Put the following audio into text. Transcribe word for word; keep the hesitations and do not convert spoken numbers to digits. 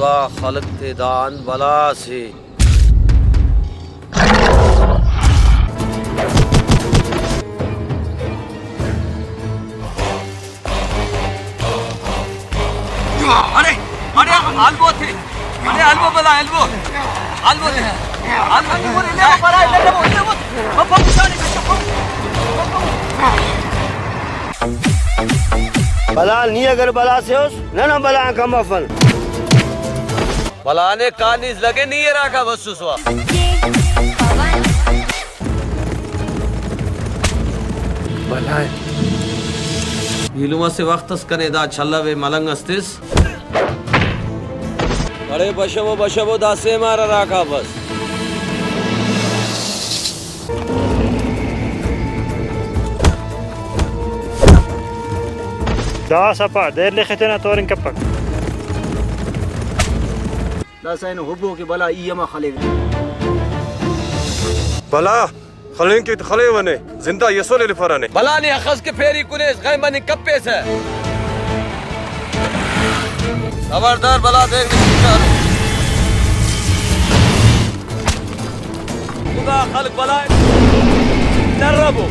خدا خلق تے دا انت بلا سے۔ اڑے، اڑے، البو تے۔ اڑے، البو بلا، البو۔ البو تے۔ البو تے۔ بلا، نی اگر بلا سے اس، نہ، نہ، بلا کم افن۔ بلا نے کانیز لگے نی اراکا بسوسوا۔ بلائے۔ ایلم اسہ وخت اس کنے دا چلو ءِ ملنگ اس تس۔ اڑے بشبو، بشبو، دا سے مار ہراکا بس۔ دا سپا دیر لخ تینا تورن کپک۔ داسہ اینو ہبو کہ بلا ای ہما خلیوے۔ بلا خلنگ کہ خلیونے، زندہ یسول الفرنے۔ بلا نے اخس کہ پیری کنے، غیب مننگ کپیسہ۔ خبردار بلا دیکھ نشتارے۔ خدا خلق بلا دربو۔